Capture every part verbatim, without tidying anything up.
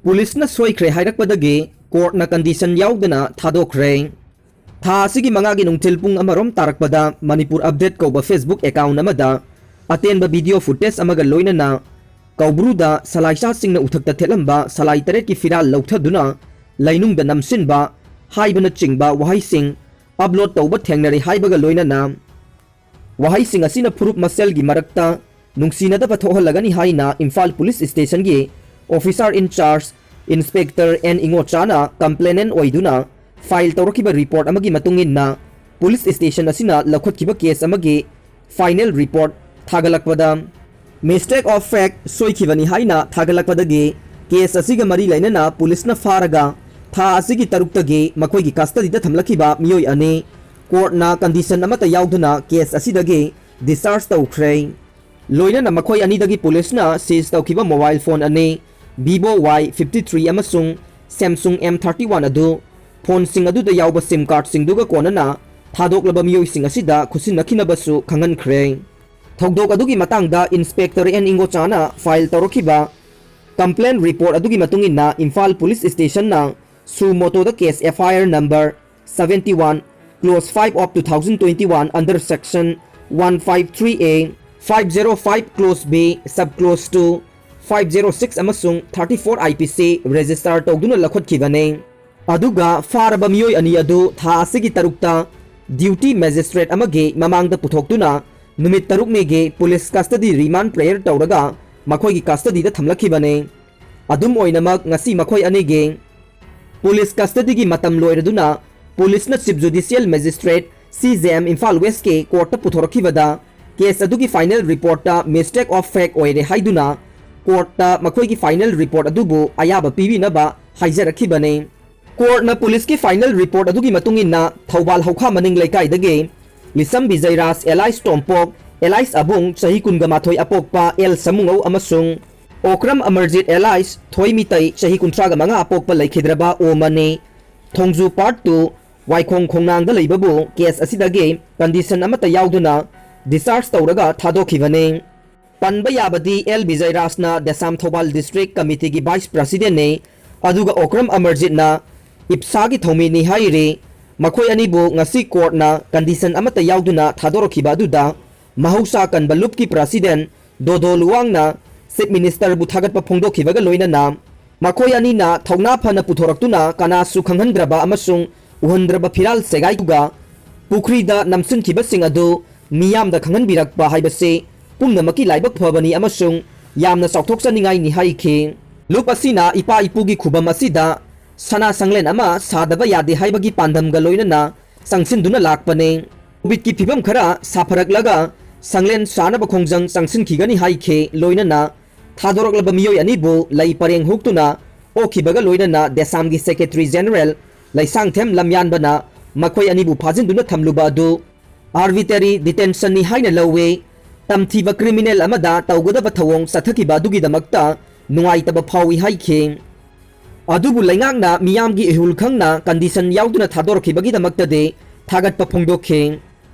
ꯄꯨꯂꯤꯁꯅ ꯁꯣꯏꯈ꯭ꯔꯦ ꯍꯥꯏꯔꯛꯄꯗꯒꯤ ꯀꯣꯔꯠꯅ ꯀꯟꯗꯤꯁꯟ ꯌꯥꯎꯗꯅ ꯊꯥꯗꯣꯛꯈ꯭ꯔꯦ꯫ ꯊꯥ ꯑꯁꯤꯒꯤ ꯃꯉꯥꯒꯤ ꯅꯨꯡꯊꯤꯜ ꯄꯨꯡ ꯑꯃꯔꯣꯝ ꯇꯥꯔꯛꯄꯗ ꯃꯅꯤꯄꯨꯔ ꯑꯞꯗꯦꯠ ꯀꯧꯕ ꯐꯦꯁꯕꯨꯛ ꯑꯦꯀꯥꯎꯟ ꯑꯃꯗ ꯑꯇꯦꯟꯕ ꯚꯤꯗꯤꯑꯣ ꯐꯨꯇꯦꯖ ꯑꯃꯒ ꯂꯣꯏꯅꯅ ꯀꯧꯕ꯭ꯔꯨꯗ ꯁꯂꯥꯏꯁꯥꯁꯤꯡꯅ ꯎꯊꯛꯇ ꯊꯦꯠꯂꯝꯕ ꯁꯂꯥꯏ ꯇꯔꯦꯠꯀꯤ ꯐꯤꯔꯥꯜ ꯂꯧꯊꯗꯨꯅ ꯂꯩꯅꯨꯡꯗ ꯅꯝꯁꯤꯟꯕ ꯍꯥꯏꯕꯅꯆꯤꯡꯕ ꯋꯥꯍꯩꯁꯤꯡ ꯑꯞꯂꯣꯗ ꯇꯧꯕ ꯊꯦꯡꯅꯔꯦ ꯍꯥꯏꯕꯒ ꯂꯣꯏꯅꯅ ꯋꯥꯍꯩꯁꯤꯡ ꯑꯁꯤꯅ ꯐꯨꯔꯨꯞ ꯃꯁꯦꯜꯒꯤ ꯃꯔꯛꯇ ꯅꯨꯡꯁꯤꯅꯗꯕ ꯊꯣꯛꯍꯜꯂꯒꯅꯤ ꯍꯥꯏꯅ ꯏꯝꯐꯥꯜ ꯄꯨꯂꯤꯁ ꯁ꯭ꯇꯦꯁꯟꯒꯤ officer in charge Inspector N ꯏꯉꯣꯆꯥꯅ complainant ꯑꯣꯏꯗꯨꯅ ꯐꯥꯏꯜ ꯇꯧꯔꯛꯈꯤꯕ ꯔꯤꯄꯣꯔꯠ ꯑꯃꯒꯤ ꯃꯇꯨꯡ ꯏꯟꯅ ꯄꯨꯂꯤꯁ ꯁ꯭ꯇꯦꯁꯟ ꯑꯁꯤꯅ ꯂꯧꯈꯠꯈꯤꯕ ꯀꯦꯁ ꯑꯃꯒꯤ ꯐꯥꯏꯅꯦꯜ ꯔꯤꯄꯣꯔꯠ ꯊꯥꯒꯠꯂꯛꯄꯗ, mistake of fact, ꯁꯣꯏꯈꯤꯕꯅꯤ ꯍꯥꯏꯅ ꯊꯥꯒꯠꯂꯛꯄꯗꯒꯤ ꯀꯦꯁ ꯑꯁꯤꯒ ꯃꯔꯤ ꯂꯩꯅꯅ ꯄꯨꯂꯤꯁꯅ ꯐꯥꯔꯒ ꯊꯥ ꯑꯁꯤꯒꯤ ꯇꯔꯨꯛꯇꯒꯤ ꯃꯈꯣꯏꯒꯤ ꯀꯁꯇꯗꯤꯗ ꯊꯝꯂꯛꯈꯤꯕ ꯃꯤꯑꯣꯏ ꯑꯅꯤ ꯀꯣꯔꯠꯅ ꯀꯟꯗꯤꯁꯟ ꯑꯃꯠꯇ ꯌꯥꯎꯗꯅ ꯀꯦꯁ ꯑꯁꯤꯗꯒꯤ ꯗꯤꯁꯆꯥꯔꯖ ꯇꯧꯈ꯭ꯔꯦ꯫ ꯂꯣꯏꯅꯅ ꯃꯈꯣꯏ ꯑꯅꯤꯗꯒꯤ ꯄꯨꯂꯤꯁꯅ ꯁꯤꯖ ꯇꯧꯈꯤꯕ ꯃꯣꯕꯥꯏꯜ ꯐꯣꯟ ꯑꯅꯤ, Vivo Y fifty three ꯑꯃꯁꯨꯡ Samsung M thirty one ꯑꯗꯨ ꯐꯣꯟꯁꯤꯡ ꯑꯗꯨꯗ ꯌꯥꯎꯕ ꯁꯤꯝ ꯀꯥꯔꯗꯁꯤꯡꯗꯨꯒ ꯀꯣꯟꯅꯅ ꯊꯥꯗꯣꯛꯂꯕ ꯃꯤꯑꯣꯏꯁꯤꯡ ꯑꯁꯤꯗ ꯈꯨꯠꯁꯤꯟꯅꯈꯤꯅꯕꯁꯨ ꯈꯪꯍꯟꯈ꯭ꯔꯦ꯫ ꯊꯧꯗꯣꯛ ꯑꯗꯨꯒꯤ ꯃꯇꯥꯡꯗ ꯏꯟꯁꯄꯦꯛꯇꯔ ꯑꯦꯟ ꯏꯉꯣꯆꯥꯅ ꯐꯥꯏꯜ ꯇꯧꯔꯛꯈꯤꯕ ꯀꯝꯄ꯭ꯂꯦꯟ ꯔꯤꯄꯣꯔꯠ ꯑꯗꯨꯒꯤ ꯃꯇꯨꯡ ꯏꯟꯅ ꯏꯝꯐꯥꯜ ꯄꯨꯂꯤꯁ ꯁ꯭ꯇꯦꯁꯟꯅ ꯁꯨ ꯃꯣꯇꯣꯗ case F I R number seventy one, clause five of two thousand twenty one under section one five three A, five zero five clause B, sub clause two, five zero six ꯑꯃꯁꯨꯡ thirty four I P C register ꯇꯧꯗꯨꯅ ꯂꯧꯈꯠꯈꯤꯕꯅꯤ꯫ ꯑꯗꯨꯒ ꯐꯥꯔꯕ ꯃꯤꯑꯣꯏ ꯑꯅꯤ ꯑꯗꯨ ꯊꯥ ꯑꯁꯤꯒꯤ ꯇꯔꯨꯛꯇ duty magistrate ꯑꯃꯒꯤ ꯃꯃꯥꯡꯗ ꯄꯨꯊꯣꯛꯇꯨꯅ ꯅꯨꯃꯤꯠ ꯇꯔꯨꯛꯅꯤꯒꯤ ꯄꯨꯂꯤꯁ custody remand prayer ꯇꯧꯔꯒ ꯃꯈꯣꯏꯒꯤ custody ꯗ ꯊꯝꯂꯛꯈꯤꯕꯅꯤ꯫ ꯑꯗꯨꯝ ꯑꯣꯏꯅꯃꯛ, ꯉꯁꯤ ꯃꯈꯣꯏ ꯑꯅꯤꯒꯤ ꯄꯨꯂꯤꯁ custody ꯒꯤ ꯃꯇꯝ ꯂꯣꯏꯔꯗꯨꯅ ꯄꯨꯂꯤꯁꯅ Chief Judicial Magistrate, C J M, Imphal ꯋꯦꯁꯀꯤ ꯀꯣꯔꯠꯇ ꯄꯨꯊꯣꯔꯛꯈꯤꯕꯗ ꯀꯦꯁ ꯑꯗꯨꯒꯤ ꯐꯥꯏꯅꯦꯜ ꯔꯤꯄꯣꯔꯠꯇ mistake of fact ꯑꯣꯏꯔꯦ ꯍꯥꯏꯗꯨꯅ ꯀꯣꯔꯠꯇ ꯃꯈꯣꯏꯒꯤ ꯐꯥꯏꯅꯦꯜ ꯔꯤꯄꯣꯔꯠ ꯑꯗꯨꯕꯨ ꯑꯌꯥꯕ ꯄꯤꯕꯤꯅꯕ ꯍꯥꯏꯖꯔꯛꯈꯤꯕꯅꯤ꯫ ꯀꯣꯔꯠꯅ ꯄꯨꯂꯤꯁꯀꯤ ꯐꯥꯏꯅꯦꯜ ꯔꯤꯄꯣꯔꯠ ꯑꯗꯨꯒꯤ ꯃꯇꯨꯡ ꯏꯟꯅ ꯊꯧꯕꯥꯜ ꯍꯧꯈꯥ ꯃꯅꯤꯡ ꯂꯩꯀꯥꯏꯗꯒꯤ ꯂꯤꯁꯝ ꯕꯤꯖꯩꯔꯥꯖ alias ꯇꯣꯝꯄꯣꯛ alias ꯑꯕꯨꯡ, ꯆꯍꯤ ꯀꯨꯟꯒ ꯃꯥꯊꯣꯏ, ꯑꯄꯣꯛꯄ ꯑꯦꯜ ꯁꯃꯨꯉꯧ ꯑꯃꯁꯨꯡ ꯑꯣꯀ꯭ꯔꯝ ꯑꯃꯔꯖꯤꯠ alias ꯊꯣꯏꯃꯤꯇꯩ, ꯆꯍꯤ ꯀꯨꯟꯊ꯭ꯔꯥꯒ ꯃꯉꯥ, ꯑꯄꯣꯛꯄ ꯂꯩꯈꯤꯗ꯭ꯔꯕ ꯑꯣꯃꯅꯤ, ꯊꯣꯡꯖꯨ Part two, ꯋꯥꯏꯈꯣꯡ ꯈꯣꯡꯅꯥꯡꯗ ꯂꯩꯕꯕꯨ ꯀꯦꯁ ꯑꯁꯤꯗꯒꯤ ꯀꯟꯗꯤꯁꯟ ꯑꯃꯠꯇ ꯌꯥꯎꯗꯅ ꯗꯤꯁꯆꯥꯔꯖ ꯇꯧꯔꯒ ꯊꯥꯗꯣꯛꯈꯤꯕꯅꯤ꯫ ꯄꯟꯕ ꯌꯥꯕꯗꯤ ꯑꯦꯜ ꯕꯤꯖꯌꯔꯥꯖꯅ ꯗꯦꯁꯥꯝ ꯊꯧꯕꯥꯜ ꯗꯤꯁꯇ꯭ꯔꯤꯛ ꯀꯃꯤꯇꯤꯒꯤ ꯚꯥꯏꯁ ꯄ꯭ꯔꯁꯤꯗꯦꯟꯅꯤ, ꯑꯗꯨꯒ ꯑꯣꯀ꯭ꯔꯝ ꯑꯃꯔꯖꯤꯠꯅ ꯏꯞꯁꯥꯒꯤ ꯊꯧꯃꯤꯅꯤ ꯍꯥꯏꯔꯤ꯫ ꯃꯈꯣꯏ ꯑꯅꯤꯕꯨ ꯉꯁꯤ ꯀꯣꯔꯠꯅ ꯀꯟꯗꯤꯁꯟ ꯑꯃꯠꯇ ꯌꯥꯎꯗꯅ ꯊꯥꯗꯣꯔꯛꯈꯤꯕ ꯑꯗꯨꯗ ꯃꯍꯧꯁꯥ ꯀꯟꯕ ꯂꯨꯞꯀꯤ ꯄ꯭ꯔꯁꯤꯗꯦꯟ ꯗꯣꯗꯣ ꯂꯨꯋꯥꯡꯅ ꯆꯤꯐ ꯃꯤꯅꯤꯁꯇꯔꯕꯨ ꯊꯥꯒꯠꯄ ꯐꯣꯡꯗꯣꯛꯈꯤꯕꯒ ꯂꯣꯏꯅꯅ ꯃꯈꯣꯏ ꯑꯅꯤꯅ ꯊꯧꯅꯥ ꯐꯅ ꯄꯨꯊꯣꯔꯛꯇꯨꯅ ꯀꯅꯥꯁꯨ ꯈꯪꯍꯟꯗ꯭ꯔꯕ ꯑꯃꯁꯨꯡ ꯎꯍꯟꯗ꯭ꯔꯕ ꯐꯤꯔꯥꯜ ꯁꯦꯒꯥꯏꯗꯨꯒ ꯄꯨꯈ꯭ꯔꯤꯗ ꯅꯝꯁꯤꯟꯈꯤꯕꯁꯤꯡ ꯑꯗꯨ ꯃꯤꯌꯥꯝꯗ ꯈꯪꯍꯟꯕꯤꯔꯛꯄ ꯍꯥꯏꯕꯁꯤ ꯄꯨꯝꯅꯃꯛꯀꯤ ꯂꯥꯏꯕꯛ ꯐꯕꯅꯤ ꯑꯃꯁꯨꯡ ꯌꯥꯝꯅ ꯆꯥꯎꯊꯣꯛꯆꯅꯤꯡꯉꯥꯏꯅꯤ ꯍꯥꯏꯈꯤ꯫ ꯂꯨꯞ ꯑꯁꯤꯅ ꯏꯄꯥ ꯏꯄꯨꯒꯤ ꯈꯨꯕꯝ ꯑꯁꯤꯗ ꯁꯅꯥ ꯁꯪꯂꯦꯟ ꯑꯃ ꯁꯥꯗꯕ ꯌꯥꯗꯦ ꯍꯥꯏꯕꯒꯤ ꯄꯥꯟꯗꯝꯒ ꯂꯣꯏꯅꯅ ꯆꯪꯁꯤꯟꯗꯨꯅ ꯂꯥꯛꯄꯅꯤ꯫ ꯀꯣꯚꯤꯗꯀꯤ ꯐꯤꯕꯝ ꯈꯔ ꯁꯥꯐꯔꯛꯂꯒ ꯁꯪꯂꯦꯟ ꯁꯥꯅꯕ ꯈꯣꯡꯖꯪ ꯆꯪꯁꯤꯟꯈꯤꯒꯅꯤ ꯍꯥꯏꯈꯤ꯫ ꯂꯣꯏꯅꯅ ꯊꯥꯗꯣꯔꯛꯂꯕ ꯃꯤꯑꯣꯏ ꯑꯅꯤꯕꯨ ꯂꯩ ꯄꯔꯦꯡ ꯍꯨꯛꯇꯨꯅ ꯑꯣꯛꯈꯤꯕꯒ ꯂꯣꯏꯅꯅ ꯗꯦꯁꯥꯝꯒꯤ ꯁꯦꯀ꯭ꯔꯦꯇꯔꯤ ꯖꯦꯅꯔꯦꯜ ꯂꯩꯁꯥꯡꯊꯦꯝ ꯂꯝꯌꯥꯟꯕꯅ ꯃꯈꯣꯏ ꯑꯅꯤꯕꯨ ꯐꯥꯖꯤꯟꯗꯨꯅ ꯊꯝꯂꯨꯕ ꯑꯗꯨ ꯑꯥꯔꯕꯤꯇꯔꯤ ꯗꯤꯇꯦꯟꯁꯟꯅꯤ ꯍꯥꯏꯅ ꯂꯧꯏ꯫ ꯇꯝꯊꯤꯕ ꯀ꯭ꯔꯤꯃꯤꯅꯦꯜ ꯑꯃꯗ ꯇꯧꯒꯗꯕ ꯊꯧꯑꯣꯡ ꯆꯠꯊꯈꯤꯕ ꯑꯗꯨꯒꯤꯗꯃꯛꯇ ꯅꯨꯡꯉꯥꯏꯇꯕ ꯐꯥꯎꯏ ꯍꯥꯏꯈꯤ꯫ ꯑꯗꯨꯕꯨ ꯂꯩꯉꯥꯛꯅ ꯃꯤꯌꯥꯝꯒꯤ ꯏꯍꯨꯜ ꯈꯪꯅ ꯀꯟꯗꯤꯁꯟ ꯌꯥꯎꯗꯨꯅ ꯊꯥꯗꯣꯔꯛꯈꯤꯕꯒꯤꯗꯃꯛꯇꯗꯤ ꯊꯥꯒꯠꯄ ꯐꯣꯡꯗꯣꯛꯈꯤ꯫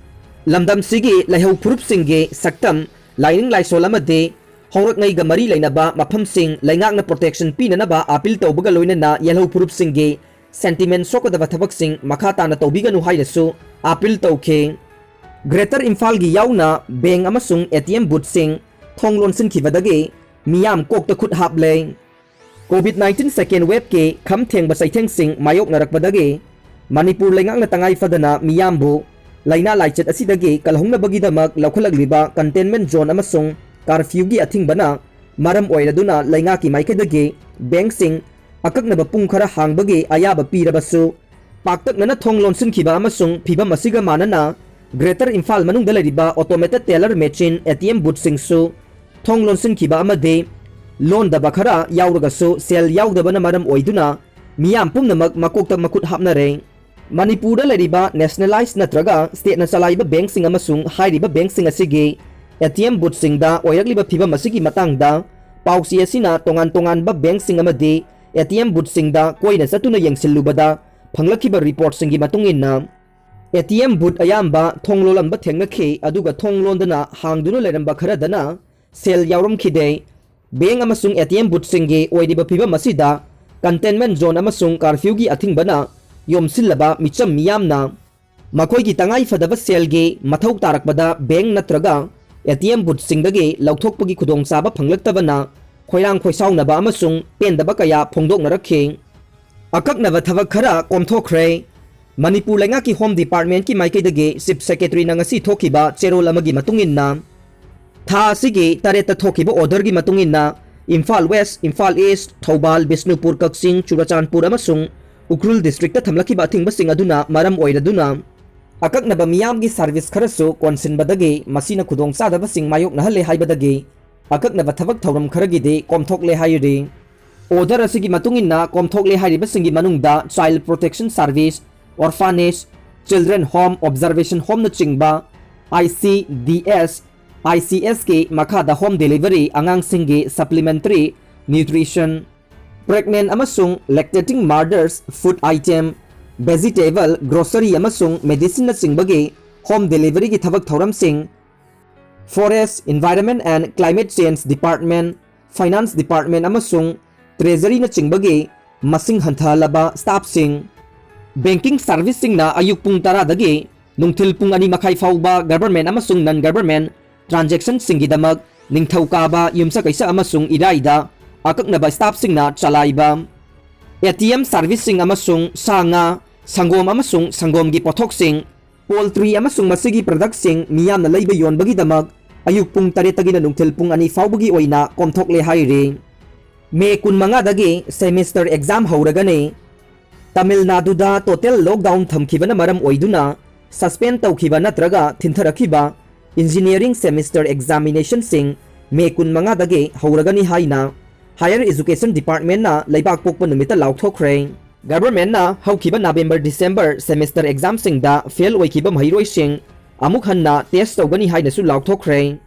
ꯂꯝꯗꯝꯁꯤꯒꯤ ꯂꯩꯍꯧ ꯐꯨꯔꯨꯞꯁꯤꯡꯒꯤ ꯁꯛꯇꯝ, ꯂꯥꯏꯅꯤꯡ ꯂꯥꯏꯁꯣꯜ ꯑꯃꯗꯤ ꯍꯧꯔꯛꯉꯩꯒ ꯃꯔꯤ ꯂꯩꯅꯕ ꯃꯐꯝꯁꯤꯡ ꯂꯩꯉꯥꯛꯅ ꯄ꯭ꯔꯣꯇꯦꯛꯁꯟ ꯄꯤꯅꯅꯕ ꯑꯥꯄꯤꯜ ꯇꯧꯕꯒ ꯂꯣꯏꯅꯅ ꯌꯦꯜꯍꯧ ꯐꯨꯔꯨꯞꯁꯤꯡꯒꯤ ꯁꯦꯟꯇꯤꯃꯦꯟ ꯁꯣꯛꯀꯗꯕ ꯊꯕꯛꯁꯤꯡ ꯃꯈꯥ ꯇꯥꯅ ꯇꯧꯕꯤꯒꯅꯨ ꯍꯥꯏꯅꯁꯨ ꯑꯥꯄꯤꯜ ꯇꯧꯈꯤ꯫ ꯒ꯭ꯔꯦꯇꯔ ꯏꯝꯐꯥꯜꯒꯤ ꯌꯥꯎꯅ ꯕꯦꯡ ꯑꯃꯁꯨꯡ ꯑꯦ ꯇꯤ ꯑꯦꯝ ꯕꯨꯠꯁꯤꯡ ꯊꯣꯡ ꯂꯣꯟꯁꯤꯟꯈꯤꯕꯗꯒꯤ ꯃꯤꯌꯥꯝ ꯀꯣꯛꯇ ꯈꯨꯠ ꯍꯥꯞꯂꯦ꯫ ꯀꯣꯚꯤꯗ ꯅꯥꯏꯟꯇꯤꯟ ꯁꯦꯀꯦꯟ ꯋꯦꯕꯀꯤ ꯈꯝ ꯊꯦꯡꯕ ꯆꯩꯊꯦꯡꯁꯤꯡ ꯃꯥꯌꯣꯛꯅꯔꯛꯄꯗꯒꯤ ꯃꯅꯤꯄꯨꯔ ꯂꯩꯉꯥꯛꯅ ꯇꯉꯥꯏ ꯐꯗꯅ ꯃꯤꯌꯥꯝꯕꯨ ꯂꯥꯏꯅꯥ ꯂꯥꯏꯆꯠ ꯑꯁꯤꯗꯒꯤ ꯀꯜꯍꯧꯅꯕꯒꯤꯗꯃꯛ ꯂꯧꯈꯠꯂꯛꯂꯤꯕ ꯀꯟꯇꯦꯟꯃꯦꯟ ꯖꯣꯟ ꯑꯃꯁꯨꯡ ꯀꯥꯔꯐ꯭ꯌꯨꯒꯤ ꯑꯊꯤꯡꯕꯅ ꯃꯔꯝ ꯑꯣꯏꯔꯗꯨꯅ ꯂꯩꯉꯥꯛꯀꯤ ꯃꯥꯏꯀꯩꯗꯒꯤ ꯕꯦꯡꯁꯤꯡ ꯑꯀꯛꯅꯕ ꯄꯨꯡ ꯈꯔ ꯍꯥꯡꯕꯒꯤ ꯑꯌꯥꯕ ꯄꯤꯔꯕꯁꯨ, ꯄꯥꯛꯇꯛꯅꯅ ꯊꯣꯡ ꯂꯣꯟꯁꯤꯟꯈꯤꯕ ꯑꯃꯁꯨꯡ ꯐꯤꯚꯝ ꯑꯁꯤꯒ ꯃꯥꯟꯅꯅ ꯒ꯭ꯔꯦꯇꯔ ꯏꯝꯐꯥꯜ ꯃꯅꯨꯡꯗ ꯂꯩꯔꯤꯕ automated teller machine, A T M ꯕꯨꯠꯁꯤꯡꯁꯨ ꯊꯣꯡ ꯂꯣꯟꯁꯤꯟꯈꯤꯕ ꯑꯃꯗꯤ ꯂꯣꯟꯗꯕ ꯈꯔ ꯌꯥꯎꯔꯒꯁꯨ ꯁꯦꯜ ꯌꯥꯎꯗꯕꯅ ꯃꯔꯝ ꯑꯣꯏꯗꯨꯅ ꯃꯤꯌꯥꯝ ꯄꯨꯝꯅꯃꯛ ꯃꯀꯣꯛꯇ ꯃꯈꯨꯠ ꯍꯥꯞꯅꯔꯦ꯫ ꯃꯅꯤꯄꯨꯔꯗ ꯂꯩꯔꯤꯕ ꯅꯦꯁꯅꯦꯂꯥꯏꯖ ꯅꯠꯇ꯭ꯔꯒ ꯁ꯭ꯇꯦꯠꯅ ꯆꯂꯥꯏꯕ ꯕꯦꯡꯁꯤꯡ ꯑꯃꯁꯨꯡ ꯍꯥꯏꯔꯤꯕ ꯕꯦꯡꯁꯤꯡ ꯑꯁꯤꯒꯤ ꯑꯦ ꯇꯤ ꯑꯦꯝ ꯕꯨꯠꯁꯤꯡꯗ ꯑꯣꯏꯔꯛꯂꯤꯕ ꯐꯤꯚꯝ ꯑꯁꯤꯒꯤ ꯃꯇꯥꯡꯗ ꯄꯥꯎꯆꯦ ꯑꯁꯤꯅ ꯇꯣꯉꯥꯟ ꯇꯣꯉꯥꯟꯕ ꯕꯦꯡꯁꯤꯡ ꯑꯃꯗꯤ ꯑꯦ ꯇꯤ ꯑꯦꯝ ꯕꯨꯠꯁꯤꯡꯗ ꯀꯣꯏꯅ ꯆꯠꯇꯨꯅ ꯌꯦꯡꯁꯤꯜꯂꯨꯕꯗ ꯐꯪꯂꯛꯈꯤꯕ ꯔꯤꯄꯣꯔꯠꯁꯤꯡꯒꯤ ꯃꯇꯨꯡ ꯏꯟꯅ, ꯑꯦ ꯇꯤ ꯑꯦꯝ ꯕꯨꯠ ꯑꯌꯥꯝꯕ ꯊꯣꯡ ꯂꯣꯜꯂꯝꯕ ꯊꯦꯡꯅꯈꯤ, ꯑꯗꯨꯒ ꯊꯣꯡ ꯂꯣꯟꯗꯅ ꯍꯥꯡꯗꯨꯅ ꯂꯩꯔꯝꯕ ꯈꯔꯗꯅ ꯁꯦꯜ ꯌꯥꯎꯔꯝꯈꯤꯗꯦ꯫ ꯕꯦꯡ ꯑꯃꯁꯨꯡ ꯑꯦ ꯇꯤ ꯑꯦꯝ ꯕꯨꯠꯁꯤꯡꯒꯤ ꯑꯣꯏꯔꯤꯕ ꯐꯤꯕꯝ ꯑꯁꯤꯗ containment zone ꯑꯃꯁꯨꯡ curfewꯒꯤ ꯑꯊꯤꯡꯕꯅ ꯌꯣꯝꯁꯤꯜꯂꯕ ꯃꯤꯆꯝ ꯃꯤꯌꯥꯝꯅ ꯃꯈꯣꯏꯒꯤ ꯇꯉꯥꯏ ꯐꯗꯕ ꯁꯦꯜꯒꯤ ꯃꯊꯧ ꯇꯥꯔꯛꯄꯗ ꯕꯦꯡ ꯅꯠꯇ꯭ꯔꯒ ꯑꯦ ꯇꯤ ꯑꯦꯝ ꯕꯨꯠꯁꯤꯡꯗꯒꯤ ꯂꯧꯊꯣꯛꯄꯒꯤ ꯈꯨꯗꯣꯡꯆꯥꯕ ꯐꯪꯂꯛꯇꯕꯅ ꯈꯣꯏꯔꯥꯡ ꯈꯣꯏꯁꯥꯎꯅꯕ ꯑꯃꯁꯨꯡ ꯄꯦꯟꯗꯕ ꯀꯌꯥ ꯐꯣꯡꯗꯣꯛꯅꯔꯛꯈꯤ꯫ ꯑꯀꯛꯅꯕ ꯊꯕꯛ ꯈꯔ ꯀꯣꯝꯊꯣꯛꯈ꯭ꯔꯦ꯫ ꯃꯅꯤꯄꯨꯔ ꯂꯩꯉꯥꯛꯀꯤ Home Departmentꯀꯤ ꯃꯥꯏꯀꯩꯗꯒꯤ Chief Secretaryꯅ ꯉꯁꯤ ꯊꯣꯛꯈꯤꯕ ꯆꯦꯔꯣꯜ ꯑꯃꯒꯤ ꯃꯇꯨꯡ ꯏꯟꯅ, ꯊꯥ ꯑꯁꯤꯒꯤ ꯇꯔꯦꯠꯇ ꯊꯣꯛꯈꯤꯕ orderꯒꯤ ꯃꯇꯨꯡ ꯏꯟꯅ, ꯏꯝꯐꯥꯜ West, ꯏꯝꯐꯥꯜ East, ꯊꯧꯕꯥꯜ, ꯕꯤꯁꯅꯨꯄꯨꯔ, ꯀꯛꯆꯤꯡ, ꯆꯨꯔꯆꯥꯟꯄꯨꯔ ꯑꯃꯁꯨꯡ ꯎꯈ꯭ꯔꯨꯜ districtꯇ ꯊꯝꯂꯛꯈꯤꯕ ꯑꯊꯤꯡꯕꯁꯤꯡ ꯑꯗꯨꯅ ꯃꯔꯝ ꯑꯣꯏꯔꯗꯨꯅ, ꯑꯀꯛꯅꯕ ꯃꯤꯌꯥꯝꯒꯤ service ꯈꯔꯁꯨ ꯀꯣꯟꯁꯤꯟꯕꯗꯒꯤ ꯃꯁꯤꯅ ꯈꯨꯗꯣꯡꯆꯥꯗꯕꯁꯤꯡ ꯃꯥꯌꯣꯛꯅꯍꯜꯂꯦ ꯍꯥꯏꯕꯗꯒꯤ ꯑꯀꯛꯅꯕ ꯊꯕꯛ ꯊꯧꯔꯝ ꯈꯔꯒꯤꯗꯤ ꯀꯣꯝꯊꯣꯛꯂꯦ ꯍꯥꯏꯔꯤ꯫ Order ꯑꯁꯤꯒꯤ ꯃꯇꯨꯡ ꯏꯟꯅ ꯀꯣꯝꯊꯣꯛꯂꯦ ꯍꯥꯏꯔꯤꯕꯁꯤꯡꯒꯤ ꯃꯅꯨꯡꯗ Child Protection Service, Orphanage, Children Home, Observation Homeꯅꯆꯤꯡꯕ I C D S, I C Sꯀꯤ ꯃꯈꯥꯗ home delivery, ꯑꯉꯥꯡꯁꯤꯡꯒꯤ supplementary nutrition, pregnant ꯑꯃꯁꯨꯡ lactating mothers food item, vegetable, grocery ꯑꯃꯁꯨꯡ medicineꯅꯆꯤꯡꯕꯒꯤ home deliveryꯒꯤ ꯊꯕꯛ ꯊꯧꯔꯝꯁꯤꯡ, Forest, Environment and Climate Change Department, Finance Department ꯑꯃꯁꯨꯡ Treasuryꯅꯆꯤꯡꯕꯒꯤ ꯃꯁꯤꯡ ꯍꯟꯊꯍꯜꯂꯕ staffꯁꯤꯡ, banking serviceꯁꯤꯡꯅ ꯑꯌꯨꯛ ꯄꯨꯡ ꯇꯔꯥꯗꯒꯤ ꯅꯨꯡꯊꯤꯜ ꯄꯨꯡ ꯑꯅꯤ ꯃꯈꯥꯏ ꯐꯥꯎꯕ government ꯑꯃꯁꯨꯡ non-government transactionꯁꯤꯡꯒꯤꯗꯃꯛ ꯅꯤꯡꯊꯧꯀꯥꯕ, ꯌꯨꯝꯁꯀꯩꯁ ꯑꯃꯁꯨꯡ ꯏꯔꯥꯏꯗ ꯑꯀꯛꯅꯕ staffꯁꯤꯡꯅ ꯆꯂꯥꯏꯕ, A T M serviceꯁꯤꯡ ꯑꯃꯁꯨꯡ ꯁꯥ ꯉꯥ, ꯁꯪꯒꯣꯝ ꯑꯃꯁꯨꯡ ꯁꯪꯒꯣꯝꯒꯤ ꯄꯣꯠꯊꯣꯛꯁꯤꯡ, poultry ꯑꯃꯁꯨꯡ ꯃꯁꯤꯒꯤ productꯁꯤꯡ ꯃꯤꯌꯥꯝꯅ ꯂꯩꯕ ꯌꯣꯟꯕꯒꯤꯗꯃꯛ ꯑꯌꯨꯛ ꯄꯨꯡ ꯇꯔꯦꯠꯇꯒꯤꯅ ꯅꯨꯡꯊꯤꯜ ꯄꯨꯡ ꯑꯅꯤ ꯐꯥꯎꯕꯒꯤ ꯑꯣꯏꯅ ꯀꯣꯝꯊꯣꯛꯂꯦ ꯍꯥꯏꯔꯤ꯫ May ꯀꯨꯟꯃꯉꯥꯗꯒꯤ semester exam ꯍꯧꯔꯒꯅꯤ꯫ ꯇꯥꯃꯤꯜ ꯅꯥꯗꯨꯗ total lockdown ꯊꯝꯈꯤꯕꯅ ꯃꯔꯝ ꯑꯣꯏꯗꯨꯅ suspend ꯇꯧꯈꯤꯕ ꯅꯠꯇ꯭ꯔꯒ ꯊꯤꯟꯊꯔꯛꯈꯤꯕ engineering semester examinationꯁꯤꯡ May ꯀꯨꯟꯃꯉꯥꯗꯒꯤ ꯍꯧꯔꯒꯅꯤ ꯍꯥꯏꯅ Higher Education Departmentꯅ ꯂꯩꯕꯥꯛ ꯄꯣꯛꯄ ꯅꯨꯃꯤꯠꯇ ꯂꯥꯎꯊꯣꯛꯈ꯭ꯔꯦ꯫ Governmentꯅ ꯍꯧꯈꯤꯕ November December semester examꯁꯤꯡꯗ fail ꯑꯣꯏꯈꯤꯕ ꯃꯍꯩꯔꯣꯏꯁꯤꯡ ꯑꯃꯨꯛ ꯍꯟꯅ test ꯇꯧꯒꯅꯤ ꯍꯥꯏꯅꯁꯨ ꯂꯥꯎꯊꯣꯛꯈ꯭ꯔꯦ꯫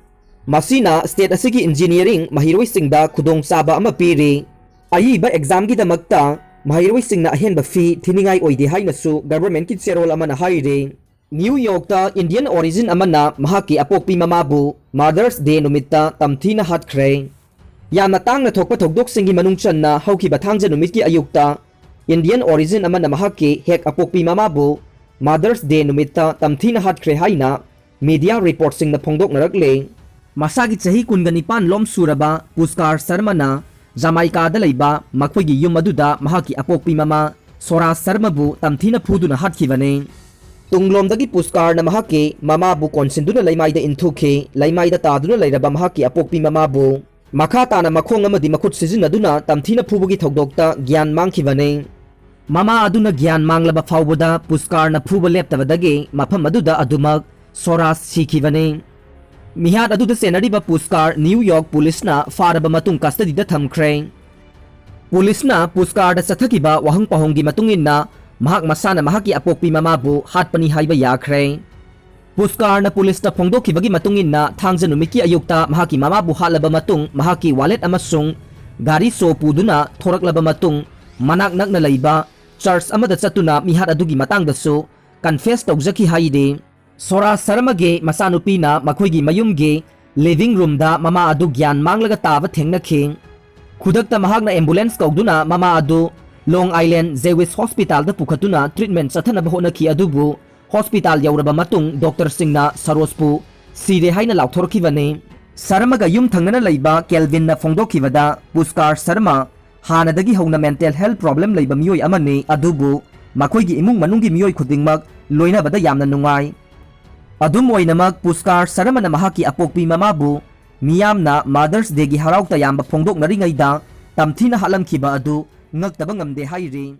ꯃꯁꯤꯅ state ꯑꯁꯤꯒꯤ engineering ꯃꯍꯩꯔꯣꯏꯁꯤꯡꯗ ꯈꯨꯗꯣꯡꯆꯥꯕ ꯑꯃ ꯄꯤꯔꯤ꯫ ꯑꯏꯕ examꯒꯤꯗꯃꯛꯇ ꯃꯍꯩꯔꯣꯏꯁꯤꯡꯅ ꯑꯍꯦꯟꯕ fee ꯊꯤꯅꯤꯡꯉꯥꯏ ꯑꯣꯏꯗꯦ ꯍꯥꯏꯅꯁꯨ governmentꯀꯤ ꯆꯦꯔꯣꯜ ꯑꯃꯅ ꯍꯥꯏꯔꯤ꯫ ꯅ꯭ꯌꯨ ꯌꯣꯔꯛꯇ Indian origin ꯑꯃꯅ ꯃꯍꯥꯛꯀꯤ ꯑꯄꯣꯛꯄꯤ ꯃꯃꯥꯕꯨ Mother's Day ꯅꯨꯃꯤꯠꯇ ꯇꯝꯊꯤꯅ ꯍꯥꯠꯈ꯭ꯔꯦ꯫ ꯌꯥꯝꯅ ꯇꯥꯡꯅ ꯊꯣꯛꯄ ꯊꯧꯗꯣꯛꯁꯤꯡꯒꯤ ꯃꯅꯨꯡ ꯆꯟꯅ ꯍꯧꯈꯤꯕ ꯊꯥꯡꯖ ꯅꯨꯃꯤꯠꯀꯤ ꯑꯌꯨꯛꯇ Indian origin ꯑꯃꯅ ꯃꯍꯥꯛꯀꯤ ꯍꯦꯛ ꯑꯄꯣꯛꯄꯤ ꯃꯃꯥꯕꯨ Mother's Day ꯅꯨꯃꯤꯠꯇ ꯇꯝꯊꯤꯅ ꯍꯥꯠꯈ꯭ꯔꯦ ꯍꯥꯏꯅ media reportꯁꯤꯡꯅ ꯐꯣꯡꯗꯣꯛꯅꯔꯛꯂꯦ꯫ ꯃꯁꯥꯒꯤ ꯆꯍꯤ ꯀꯨꯟꯒ ꯅꯤꯄꯥꯟ ꯂꯣꯝ ꯁꯨꯔꯕ ꯄꯨꯁꯀꯥꯔ ꯁꯔꯃꯅ ꯖꯃꯥꯏꯀꯥꯗ ꯂꯩꯕ ꯃꯈꯣꯏꯒꯤ ꯌꯨꯝ ꯑꯗꯨꯗ ꯃꯍꯥꯛꯀꯤ ꯑꯄꯣꯛꯄꯤ ꯃꯃꯥ ꯁꯣꯔꯥꯖ ꯁꯔꯃꯕꯨ ꯇꯝꯊꯤꯅ ꯐꯨꯗꯨꯅ ꯍꯥꯠꯈꯤꯕꯅꯤ꯫ ꯇꯨꯡꯂꯣꯝꯗꯒꯤ ꯄꯨꯁꯀꯥꯔꯅ ꯃꯍꯥꯛꯀꯤ ꯃꯃꯥꯕꯨ ꯀꯣꯟꯁꯤꯟꯗꯨꯅ ꯂꯩꯃꯥꯏꯗ ꯏꯟꯊꯨꯈꯤ꯫ ꯂꯩꯃꯥꯏꯗ ꯇꯥꯗꯨꯅ ꯂꯩꯔꯕ ꯃꯍꯥꯛꯀꯤ ꯑꯄꯣꯛꯄꯤ ꯃꯃꯥꯕꯨ ꯃꯈꯥ ꯇꯥꯅ ꯃꯈꯣꯡ ꯑꯃꯗꯤ ꯃꯈꯨꯠ ꯁꯤꯖꯤꯟꯅꯗꯨꯅ ꯇꯝꯊꯤꯅ ꯐꯨꯕꯒꯤ ꯊꯧꯗꯣꯛꯇ ꯒ꯭ꯌꯥꯟ ꯃꯥꯡꯈꯤꯕꯅꯤ꯫ ꯃꯃꯥ ꯑꯗꯨꯅ ꯒ꯭ꯌꯥꯟ ꯃꯥꯡꯂꯕ ꯐꯥꯎꯕꯗ ꯄꯨꯁꯀꯥꯔꯅ ꯐꯨꯕ ꯂꯦꯞꯇꯕꯗꯒꯤ ꯃꯐꯝ ꯑꯗꯨꯗ ꯑꯗꯨꯃꯛ ꯁꯣꯔꯥꯖ ꯁꯤꯈꯤꯕꯅꯤ꯫ ꯃꯤꯍꯥꯠ ꯑꯗꯨꯗ ꯆꯦꯟꯅꯔꯤꯕ ꯄꯨꯁꯀꯥꯔ ꯅ꯭ꯌꯨ ꯌꯣꯔꯛ ꯄꯨꯂꯤꯁꯅ ꯐꯥꯔꯕ ꯃꯇꯨꯡ ꯀꯁꯇꯗꯤꯗ ꯊꯝꯈ꯭ꯔꯦ꯫ ꯄꯨꯂꯤꯁꯅ ꯄꯨꯁꯀꯥꯔꯗ ꯆꯠꯊꯈꯤꯕ ꯋꯥꯍꯪ ꯄꯥꯎꯍꯪꯒꯤ ꯃꯇꯨꯡ ꯏꯟꯅ ꯃꯍꯥꯛ ꯃꯁꯥꯅ ꯃꯍꯥꯛꯀꯤ ꯑꯄꯣꯛꯄꯤ ꯃꯃꯥꯕꯨ ꯍꯥꯠꯄꯅꯤ ꯍꯥꯏꯕ ꯌꯥꯈ꯭ꯔꯦ꯫ ꯄꯨꯁꯀꯥꯔꯅ ꯄꯨꯂꯤꯁꯇ ꯐꯣꯡꯗꯣꯛꯈꯤꯕꯒꯤ ꯃꯇꯨꯡ ꯏꯟꯅ ꯊꯥꯡꯖ ꯅꯨꯃꯤꯠꯀꯤ ꯑꯌꯨꯛꯇ ꯃꯍꯥꯛꯀꯤ ꯃꯃꯥꯕꯨ ꯍꯥꯠꯂꯕ ꯃꯇꯨꯡ ꯃꯍꯥꯛꯀꯤ wallet ꯑꯃꯁꯨꯡ ꯒꯥꯔꯤ ꯁꯣ ꯄꯨꯗꯨꯅ ꯊꯣꯔꯛꯂꯕ ꯃꯇꯨꯡ ꯃꯅꯥꯛ ꯅꯛꯅ ꯂꯩꯕ church ꯑꯃꯗ ꯆꯠꯇꯨꯅ ꯃꯤꯍꯥꯠ ꯑꯗꯨꯒꯤ ꯃꯇꯥꯡꯗꯁꯨ confess ꯇꯧꯖꯈꯤ ꯍꯥꯏꯔꯤ꯫ ꯁꯣꯔꯥꯖ ꯁꯔꯃꯒꯤ ꯃꯆꯥꯅꯨꯄꯤꯅ ꯃꯈꯣꯏꯒꯤ ꯃꯌꯨꯝꯒꯤ living roomꯗ ꯃꯃꯥ ꯑꯗꯨ ꯒ꯭ꯌꯥꯟ ꯃꯥꯡꯂꯒ ꯇꯥꯕ ꯊꯦꯡꯅꯈꯤ꯫ ꯈꯨꯗꯛꯇ ꯃꯍꯥꯛꯅ ambulance ꯀꯧꯗꯨꯅ ꯃꯃꯥ ꯑꯗꯨ Long Island Jewish Hospitalꯗ ꯄꯨꯈꯠꯇꯨꯅ treatment ꯆꯠꯊꯅꯕ ꯍꯣꯠꯅꯈꯤ, ꯑꯗꯨꯕꯨ hospital ꯌꯧꯔꯕ ꯃꯇꯨꯡ doctorꯁꯤꯡꯅ ꯁꯔꯣꯖꯄꯨ ꯁꯤꯔꯦ ꯍꯥꯏꯅ ꯂꯥꯎꯊꯣꯔꯛꯈꯤꯕꯅꯤ꯫ ꯁꯔꯃꯒ ꯌꯨꯝ ꯊꯪꯅꯅ ꯂꯩꯕ ꯀꯦꯜꯚꯤꯟꯅ ꯐꯣꯡꯗꯣꯛꯈꯤꯕꯗ, ꯄꯨꯁꯀꯥꯔ ꯁꯔꯃ ꯍꯥꯟꯅꯗꯒꯤ ꯍꯧꯅ mental health problem ꯂꯩꯕ ꯃꯤꯑꯣꯏ ꯑꯃꯅꯤ, ꯑꯗꯨꯕꯨ ꯃꯈꯣꯏꯒꯤ ꯏꯃꯨꯡ ꯃꯅꯨꯡꯒꯤ ꯃꯤꯑꯣꯏ ꯈꯨꯗꯤꯡꯃꯛ ꯂꯣꯏꯅꯕꯗ ꯌꯥꯝꯅ ꯅꯨꯡꯉꯥꯏ꯫ ꯑꯗꯨꯝ ꯑꯣꯏꯅꯃꯛ, ꯄꯨꯁꯀꯥꯔ ꯁꯔꯃꯅ ꯃꯍꯥꯛꯀꯤ ꯑꯄꯣꯛꯄꯤ ꯃꯃꯥꯕꯨ ꯃꯤꯌꯥꯝꯅ Mother's Dayꯒꯤ ꯍꯔꯥꯎ ꯇꯌꯥꯝꯕ ꯐꯣꯡꯗꯣꯛꯅꯔꯤꯉꯩꯗ ꯇꯝꯊꯤꯅ ꯍꯥꯠꯂꯝꯈꯤꯕ ꯑꯗꯨ ꯉꯛꯇꯕ ꯉꯝꯗꯦ ꯍꯥꯏꯔꯤ꯫